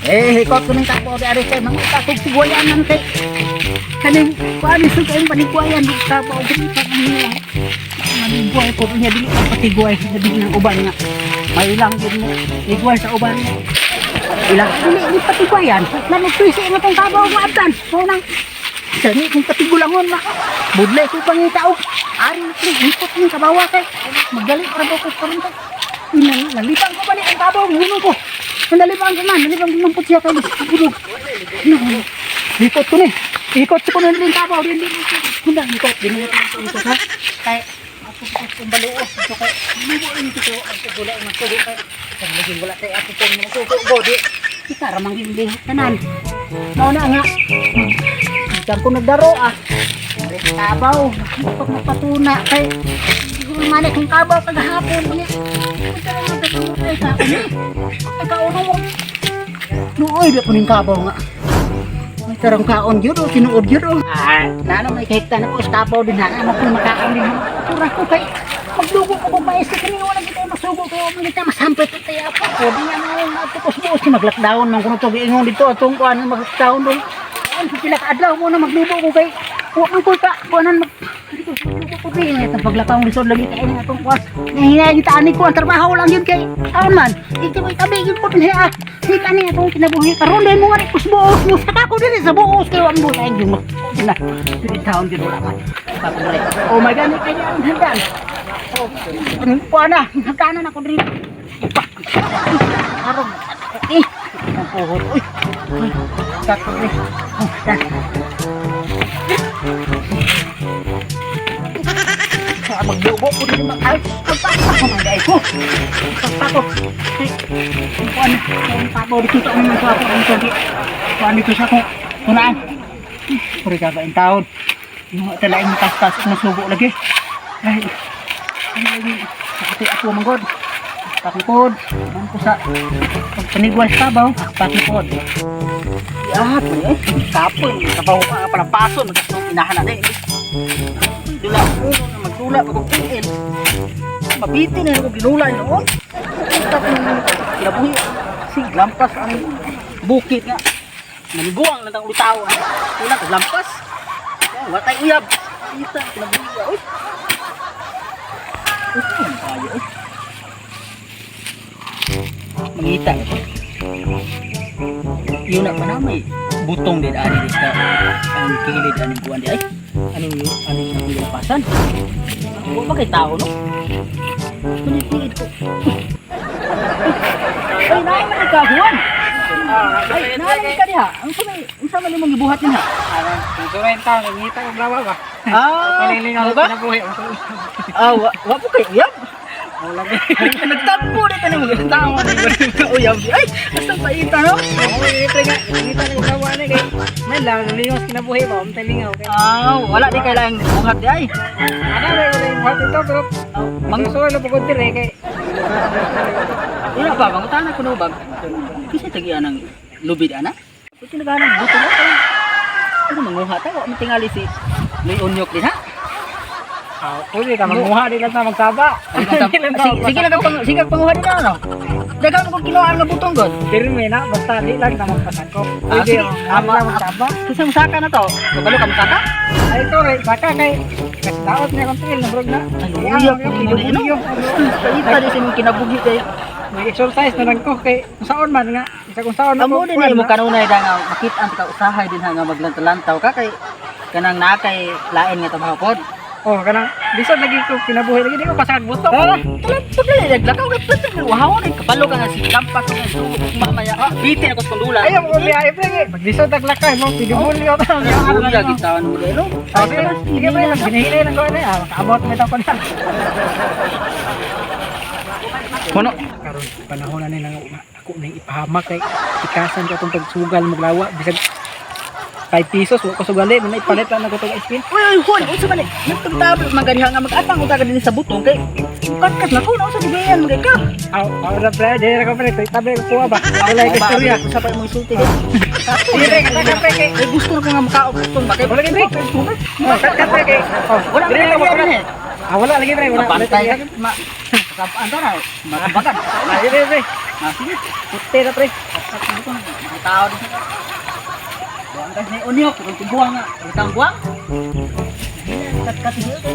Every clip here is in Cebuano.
Eh, hikot ko ng kapo di ari kay mga kog tigwayanan kay kaning kuan sa kay panigwayan og kapo og dili pa niya. Manigway ko niya, dili pa patigway sa dili ng uban nga. May ilang gid mo igway sa uban. Ilang dili ni patigwayan. Nanagpisi nga tong kabaw nga abdan. Mao nang sani kung patigulangon ma. Budlay ko pangita og ari na ko hikot ning kabawa kay magdali ra ba ko karon kay. Nalipang ko ba ni ang kabaw ngunong ko. Nalipang ko man, nalipang ko man po siya kay budog. Ikot ko ni. Ikot ko ni rin kabaw din din. Kunda ikot din ikot ha. Kay ako ko kung baluos ito kay lubo rin ito ang tugula ang tugo kay kung lagi wala kay ako kung masugo go di. Kita ra man gyud tanan. Mao na nga. Diyan ko nagdaro ah. Ari kabaw, pag magpatuna kay siguro man kung kabaw kagahapon niya. Kaon mo. Nooy, di po ning kabaw nga. May tarong kaon yun o, tinuod yun o. Ah, nano may kahit na ko sa kabaw din ha, ano kung makaon din ha. Tura ko kay, magdugo ko kung mais kay kani wala kita masugo kayo, man kita masampay to kaya pa. O di nga na matukos buos ni mag-lockdown man kuno to giingon dito atong kuan mag-lockdown dong. Kuan sa pila ka adlaw mo na maglubo ko kay wa man ko ka kuanan mag maglubo ko di nga itong paglakaw lisod lagi kay ni atong kuan. Nahinay kita ani ko ang trabaho lang yun kay aon man. Ito may tabi gyud ko din ha. Ni kani atong kinabuhi karon din mo nga kus buos mo sa ako dili sa buos kay wa mo lain gyud mo. Na dili taon gyud wala man. Papabalik. Oh my God, kay ang hagdan. Oh, anong kuan na? Hagdanan ako diri. Aron. Eh, ang puhot. Uy. Uy, takot eh. Oh, dan. Ah, magdugo ko din mag ay, magpapa ko man dai ko. Magpapa ko. Ay, ang kuan, ang pabaw dito sa akong sa ako ang sabi. Kuan dito sa akong kunaan. Puri ka ba taon. Yung talaing tastas masugo lagi. Ay, ano lagi? Sakit ako manggod. Pakipod. Man ko sa pagpanigwal sa kabaw, pakipod. Ya, eh, kapoy, kabaw pa nga palampason, magkasong inahan na eh. Dula, uno na magdula, pag tiil. Mabiti na yung ginula noon. Kita ko nang kinabuhi. Sig, lampas ang bukid nga. Naniguang lang ang ulitaw. Una, lampas. Oh, watay uyab. Kita, kinabuhi ka. Uy. Uy, ang tayo. Uy. Mangita. Yun na pa na may butong din ani dito. Ang kilid aning kuan di ay. Aning aning aning lapasan. Wa pa kay tao no. Pinipilid ko. Ay, naay man ka Juan. Ay, naay ka diha. Ang sa may unsa man imong gibuhat niya? Susuray tao, nangita kong lawa ba? Ah, Palilingaw ba? kinabuhi. Ah, wa po kay uyab. Wala ba? Nagtampo dito ni mga tao. Uyab. Ay, basta paita no. Ako pre nga, nangita kong lawa na kay. May lang lingaw kinabuhi ba? Umtay lingaw kay. Ah, wala di kailangan buhat di ay. Ana may wala yung buhat ito pero Mang susuray na pagod dire kay. Wala ba, mangutana ko no bag. Kasi tagian ang lubid ana. Pwede na ganang buto mo kay. Ano manguha ta wa man tingali si Luy Unyok din ha. Ah, pwede ka manguha di lang na magsaba. Sige, sige lang pang sige panguha din ano. Daghang mo kung kinuhaan nga butong god. Pirmi na basta di lang na magpasakop. Ah, Pwede sige. ang lang magsaba. Kasi musaka na to. Kabalo ka musaka? Ay ito ray saka kay daot niya kong tiil nabrog na. Ay, uyab mo din no. Paita di sa imong kinabuhi kay. May exercise na lang ko kay saon man nga isa kung saon Amo din imo kanunay da nga makit-an ka usahay din ha nga maglantaw ka kay kanang naa kay lain nga trabaho pod. Oh, kanang lisod lagi ko kinabuhi lagi di ko pasag buto. Ah, talag pagdali naglakaw ka pa wahaw ni kabalo ka nga si lampas ka nga sugo mamaya. Biti ako sa kundula. Ayaw mo biyahe pre kay paglisod tag lakay mo pidumulyo ta. Kundula gitawan mo dai no. Ah, sige, sige pre, maghinay lang ko na. Ah, makaabot mo ko na. Kuno. Karon panahon na ni lang ako ning ipahamak kay tikasan ko atong pagsugal maglawa bisag 5 pesos wa ko sugali man ipalit lang nako tong ice cream. Uy, uy, Juan, unsa man ni? Nagtagtablo man ganiha nga mag-atang unta ka dinhi sa butong kay katkat na ko na unsa gibayan magay ka. Aw, aw ra pre, di ra ko pre, tabi ko kuha ba. Wala kay istorya. Sa pa imong isulti kay. Sige pre, kata pre kay. Ay gusto na ko nga makaog butong ba kay. Wala kay pre. Oh, kat pre kay. Oh, Wala dili man ka kay mo. eh. Ah, wala lagi pre, wala. Mabantay ka ma. Kapaan ta na? Mabagan. Ah, sige pre. Ah, sige. Puti na, pre. Kat ko mga tao dito. Buang ka sa unyok, kung tiguang nga, utang buang. Kat kat dito.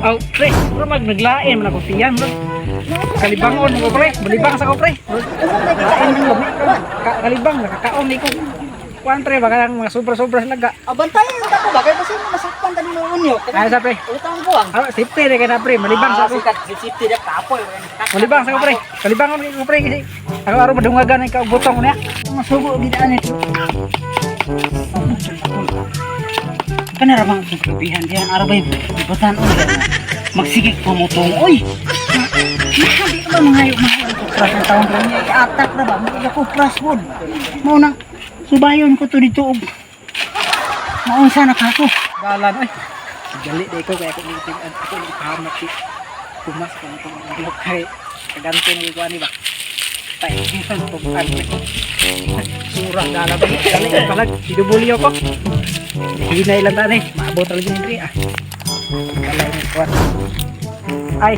Aw, pre, bro, mag naglain man ako tiyan, bro. Kalibangon ko, pre. Balibang sa ko, pre. Lain ng lami, bro. Kalibang, nakakaon ni ko. Kuan, pre, baka ang mga sobra-sobra sa laga. Abantay ang tako ba kay basta masakpan tani ng unyok. Ay, sa pre. Utang buang. Ah, safety na kay na, pre. Malibang sa ko. Sikat safety da kapoy. Malibang sa ko, pre. Kalibangon ko, pre, kasi ako araw madungagan ikaw butong niya. Masugo gid ani. Kanara bang akong kabihan diyan arabay batan oy. Magsigig pamutong oy. Di ba mga ayo mga kupras ang taon ron niya i-attack ra ba mga kupras pod. Mao nang subayon ko to dito og maunsa na ka ko. Dalan, oy. Gali di ko kaya ako ni ako ni ipahamak si Tumas kung itong ilok kay kaganti ni kuan ba. Tay, tugpan. Sura dala ba? Gali palag idubulyo ko. Hinay lang tani, maabot ra gyud diri ah. Kalay ni kuan. Ay.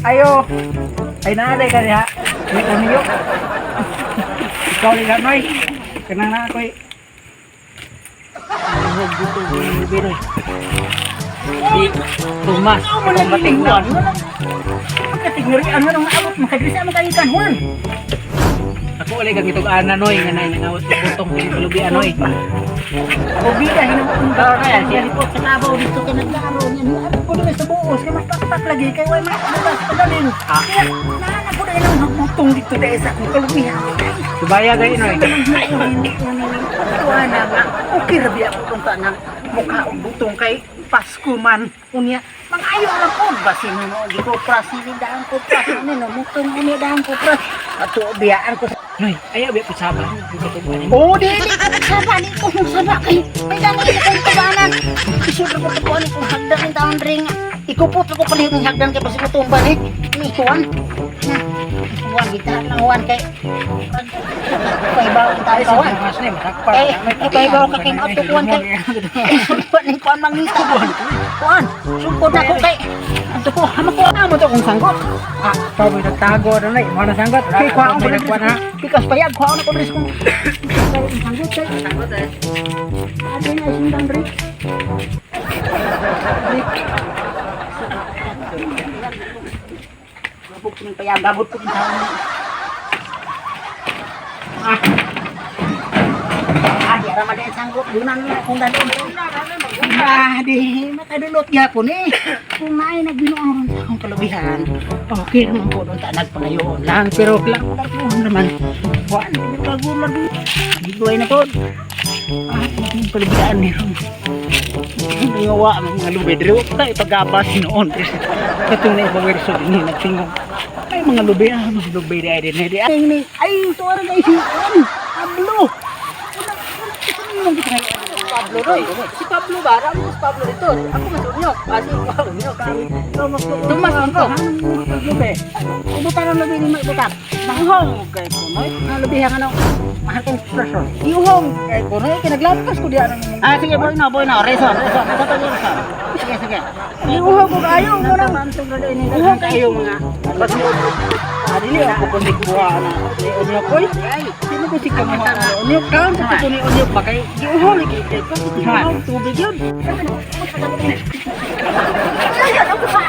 Ayo. Ay naaday ka diha. May uniyo. Ikaw ni Noy. Kanang na ako'y Huwag dito, biro. Di, Tumas, akong matingnan. Pagkatiguri ano nang maabot makadrisa man kayo kan Juan. Ako ulit kang itong ana, Noy, nga nai nangawat ng butong kay kalubi, anoy. O bida hinuon Tao na yan, siya. Siya sa kabaw dito kay naglaro niya. Ni ko dili sa buos kay mapakpak lagi kay way mabukas pagaling. Ah. Kaya naa ko dahil ang hagbutong dito dahil sa akong kalubihan. Subaya gay, Noy. Kuha na nga. Okay ra biya ko kung tanang mukha og butong kay Pasko man. Unya, mangayo ra po basin mo gi ko pras ni daan ko pras ni no mutong uni daan ko pras. Ato biyaan ko. Noy, ayaw biya pusaba. Oh, di di ko nagsaba ni ko nagsaba kay may damo ko kong tabanan. Isod ra ko tuon kong hagdan ang taon ring. Ikupot ko palihog ng hagdan kay basig matumba ni. Ni kuan. Na. Kuan kita lang kuan kay paibaw tayo Ay, kawan. mas ni masakpa. Eh, ipaibaw ka kay ato kuan kay. Kuan ni kuan mangita kuan. Kuan, sukod ako kay. Ato ko, hama ko amo to kong sanggot. Ah, ikaw may nagtago na, Noy. Mo na sanggot. Kay kuan ko na kuan ha. Pikas payag kuan ako dres kong sanggot kay. Sanggot eh. Ate na sundang rin. Gabog ko ng payag, gabot ko ng taon. Ah. Ah, di ara madayon sanggot. Dunan na kung dadon. Ah, di makadulot gyapon eh. Kung naay nagbinuang ron sa akong kalubihan, okay naman po doon ta nagpangayoon lang. Pero lang naman. Kuan, di ba gulag? Giguay na po. Ah, yung kalubihan ni Ron. Ngawa ang mga lubi. Diri ta ipagabas noon. Katong na ipawerso din nagtingog. Ay mga lubi, ah, mga lubi di ay din di. Ay ni ay tuwa ra kay si Pablo. Pablo Roy. Si Pablo ba? Ramo si Pablo dito. Ako mas unyok. Ah, si unyok. Tumas man ko. Lubi. Ibutan ang lubi ni mo ibutan. Manghong kay ko, Noy. Ang lubi ang ano? Mahal kong pressure. Iuhong kay ko, Noy. Kinaglampas ko diyan ang Ah, sige, boy na, boy na. Reason, reason. Ito to reason. Sige, sige. Iuhong ko kayo mo nang Uhong kayo mga. Ah, dili ako kundi kuha na ni unyok koy. Sino ko si kamuha na unyok kaon sa ko ni unyok ba kay giuhong lagi kay ko tubig yun. Ay, ano ko pa?